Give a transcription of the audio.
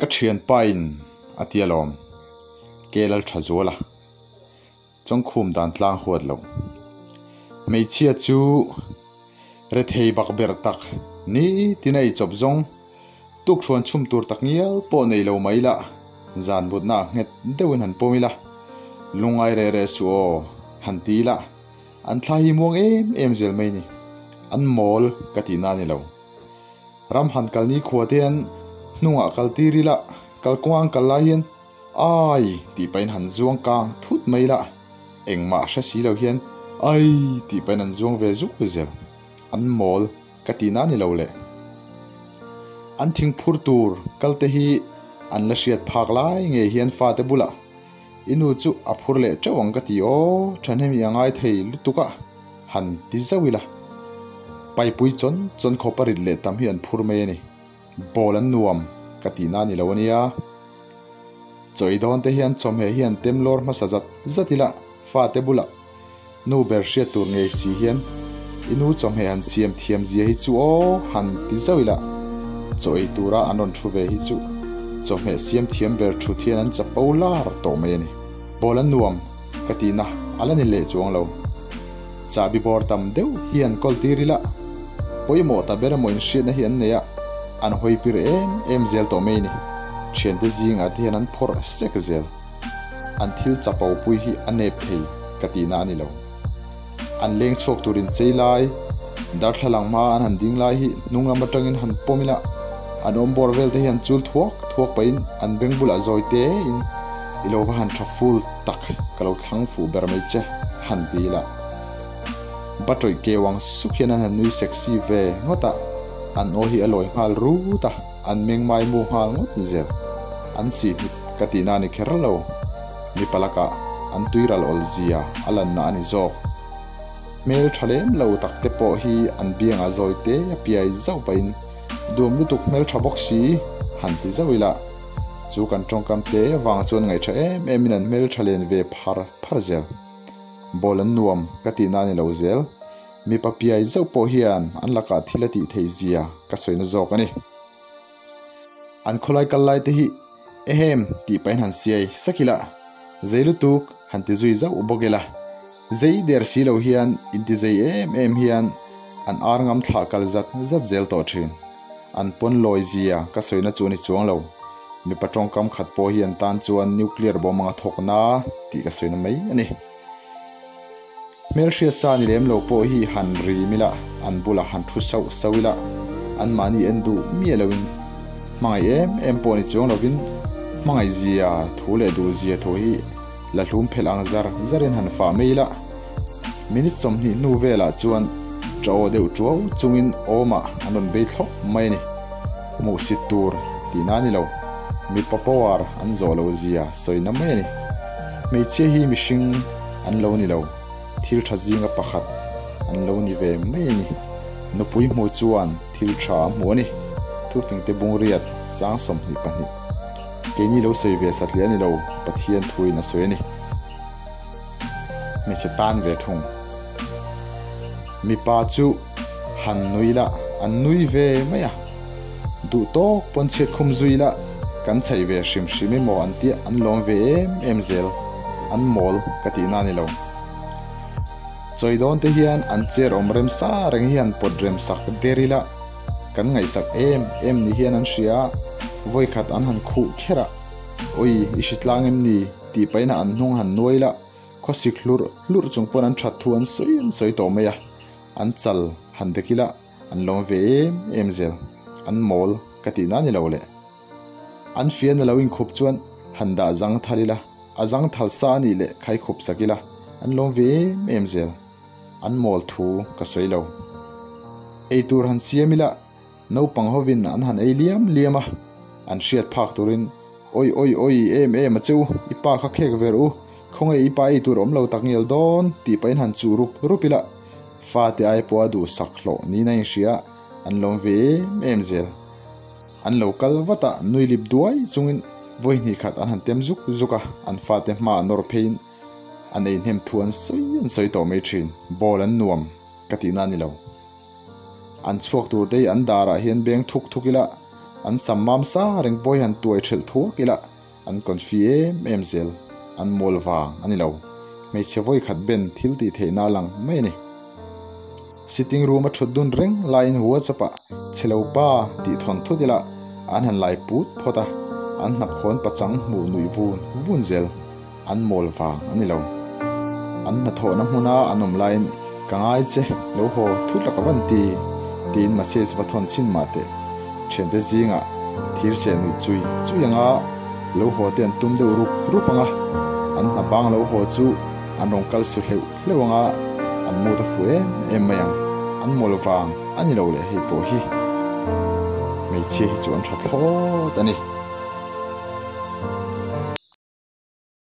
Ka thianpa in a ti alawm, Kelal tha zual a, Chawngkhum dan tlang huat loh. Hmeichhia chu rethei bak ber tak ni tin a eichawp zawng tukhruan chhum tur tak ngial pawh nei lo mai la, zan mutna ah nghet deuhin han pawm ila, lungngai reh reh suh aw han ti ila, an thla hi muang em em zel mai ni. An mawl ka tihna a ni lo. Ram han kal ni khua te hian hnungah kal tir ila, kalkawng an kal lai hian Ai! tih pahin han zuang kang thut mai ila, engmah hre si lo hian Ai! tih pahin an zuang ve zuk zel. An mawl ka tihna a ni lo le. An thing phur tur kal te hi an la hriat phak lai ngei hian fate bulah I nu chu a phur leh teuh ang ka ti aw, thahnem i a ngai thei lutuk a, han ti zauh ila. Paipui chawn chawn khawp a rit leh tam hi an phur mai a ni. Ball an nuam ka tihna a ni lo a nia. Chawi dawn te hian chawhmeh hi an tem lawr hmasa zat zat ila fate bulah nu ber hriat tur ngei si hian i nu chawhmeh han siam thiam zia hi chu aw han ti zauh ila chaw ei tura an rawn thu ve hi chu chawhmeh siam thiam ber thut hian an chapo lar tawh mai a ni. Ball an nuam ka tihna a la ni leh chuang lo. Chahbi bawr tam deuh hi an kawl tir ila, pawimawh ta ber emaw inhriatna hi an nei a, an hawi pir em em zel tawh mai a ni. Thiante zingah te hian an phawrh sek zel. An thil chapo pui hi a nep thei ka tihna a ni lo. An leng chhuak tur inchei lai, darthlalang hma an han ding lai hi hnung lam atangin han pawm ila, an awm bawr vel te hi an chul thuak thuak pahin an beng bulah zawi te in i lo va han tha full tak ka lo thlang fuh ber mai che han ti ila. Batawih keu ang suk hian an han nui sexy ve ngawt a, an aw hi a lawi nghal rut a, an meng mai mu nghal ngawt zel. An sihhnip ka tihna a ni kher lo, mipa lakah an tuiral awl zia a lanna a ni zawk. Hmel tha lem lo tak te pawh hi an biangah zawi te a piai zauh pahin duam lutuk hmel tha bawk si han ti zauh ila. Chu kan tawngkam te avang chuan ngaihṭha em em in an hmel tha len ve phar phar zel. Ball an nuam ka tihna a ni lo zel. Mipa piai zauh pawh hian an lakah thil a tih theih zia ka sawina zawk a ni. An khawlai kal lai te hi ehem tih pahin han siai sak ila, zei lutuk han ti zui zauh bawk ila. Zei der si lo hian inti zei em em hian an ar ngam thlah kal zat zat zel tawh thin. An pawn lawi zia ka sawina chu a ni chuang lo. Mipa tawngkam khat pawh hi an tan chuan nuclear bomb anga thawk na tih ka sawina mai a ni. Hmelhriat sa ni lem lo pawh hi han rim ila, an bulah han thu sauh sauh ila, anmahni en duh miah loin hmangaih em em pawh ni chuang lovin hmangaih zia thu leh duh zia thu hi la hlum phelh ang zar zarin han fah mai ila. Minute 20 hnu velah chuan ṭaw deuh ṭuau chungin awmah an rawn bei thlawp mai a ni. Hmuhsit tur tihna a ni lo, mipa power an zawh lo zia sawina mai a ni. Hmeichhia hi mihring an lo ni lo, thil ṭha zinga pakhat an lo ni ve mai a ni. Nupui hmu chuan thil ṭha a hmu a ni. Thufingte bungriat chang 22. Keini lo sawi ve satliah a ni lo, Pathian thuin a sawi a ni. Hmeichhe tan ve thung. Mipa chu han nui la, an nui ve mai a. Duh tawk pawn chhiat khum zui la, kan chhaih ve hrim hrim emaw an tia an lawm ve em em zel. An mawl ka tihna a ni lo. Chawi dawn te hian an chair awm rem sa reng hi han pawt rem sak der ila, kan ngaihsak em em ni hian an hria a, vawikhat an han khuh kher a, Awi, i hritlang em ni? Tih pahin an hnung han nuai la, khawsik hlurh hlurh chung pawn an that thu an sawi an sawi tawh mai a, an chal han dek ila an lawm ve em em zel, an mawl ka tihna a ni lo le. An fian a lo inkhup chuan han dah zang thal ila, a zang thal sa a nih leh khai khup sak ila an lawm ve em em zel, an mawl thu ka sawi lo. Eitur han siam ila naupang hovin an han ei liam liam a, an hriat phak turin Oi oi oi em em a che u, i pa kha khek ver u, khawnge i pa ei tur awm lo tak ngial dawn tih pahin han chuh rup rup ila, fate ai pawha duhsak hlawh niin a inhria, an lawm ve em em zel. An lo kal vat a, nui lip duai chungin vawi hnih khat an han tem zuk zuk a, an fate hmaah nawr pheiin an ei hnem thu an sawi an sawi tawh mai thin, ball an nuam ka tihna a ni lo. An chhuak tur te hi an darah hian beng thuk thuk ila, An sam mam sa reng pawh hi han tuai thelh thuak ila an confi em em zel. An mawl vang a ni lo. Hmeichhe vawi khat ben thil tih theihna a lang mai a ni. Sitting room a thut dun reng laiin WhatsApp ah chhe lo pa tih thawn thut ila an han lai put phawt a, an hnapkhawn pachang hmuh nuih vun vun zel. An mawl vang a ni lo. An hnathawhna hmuna an awm laiin ka ngai che, lo haw thut la ka van ti, tiin message va thawn chhin mah teh. Thiante zingah thir seh nuih chui chui anga lo haw te an tum deuh rup rup anga, an hna bang lo haw chu an rawn kal su hleuh hleuh anga an mood a fuh em em mai ang. An mawl vang a ni lo leh hei pawh hi hmeichhia hi chu an tha thlawt a ni.